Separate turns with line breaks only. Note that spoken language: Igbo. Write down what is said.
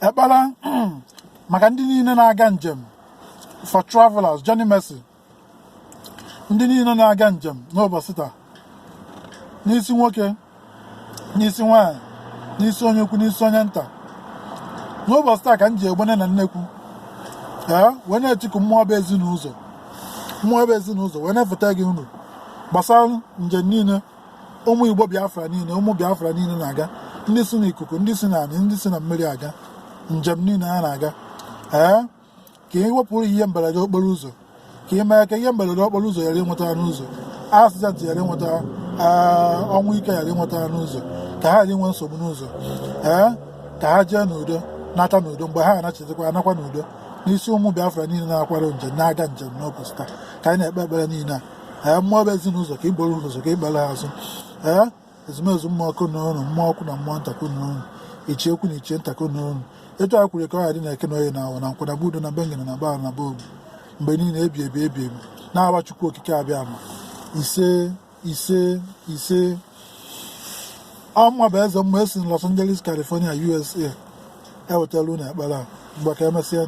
Ekpere maka ndị niile na-aga njem, for travelers, journey mercy, ndị niile na-aga njem n'ụbọchị taa, n'isi nwoke, n'isi nwaanyị, n'isi onye ukwu, n'isi onye nta. N'ụbọchị taa ka m ji egbene na nnekwu, ee, wee na-etiku mmụọ bụ ezinụzọ, mmụọ bụ ezinụzọ, wee na-efeta gị unu gbasara njem niile ụmụ Igbo Biafra niile, ụmụ Biafra niile na-aga, ndị si n'ikuku, ndị si n'anị, ndị si na mmiri aga njem niile ha na-aga. Ee, ka ị wepụrụ ihe mberede okporo ụzọ, ka ị mee ka ihe mberede okporo ụzọ ghara ịnweta ha n'ụzọ, accident ghara ịnweta ha, ee, ọnwụ ike ghara ịnweta ha n'ụzọ, ka ha ghara inwe nsogbu n'ụzọ. Ee, ka ha jee n'udo, nata n'udo, mgbe ha anachitekwa, anakwa n'udo. N'isi ụmụ Biafra niile na-akwado njem, na-aga njem n'ụbọchị taa, ka anyị na-ekpe ekpere niile a. Ee, mmụọ bụ ezinụzọ, ka igboro ụzọ, ka ikpere ha azụ. Ee, ezumezu mmụọ ọkụ na ụnụ, mmụọ ọkụ na mmụọ ntakụ na ụnụ, ichie ukwu na ichie ntakụ na ụnụ, etu a kwuru ka ọ ghara na eke na oye na awọ na nkwụ na budo na bengene na baa na bobu mgbe niile ebi ebi ebi ebi na-awa. Chukwu Okike abịa ma. Ise, ise, ise. Ọmụma bụ eze mmụọ esi na Los Angeles, California, USA, ewetala unu ekpere a. Mgbe ka emesịa.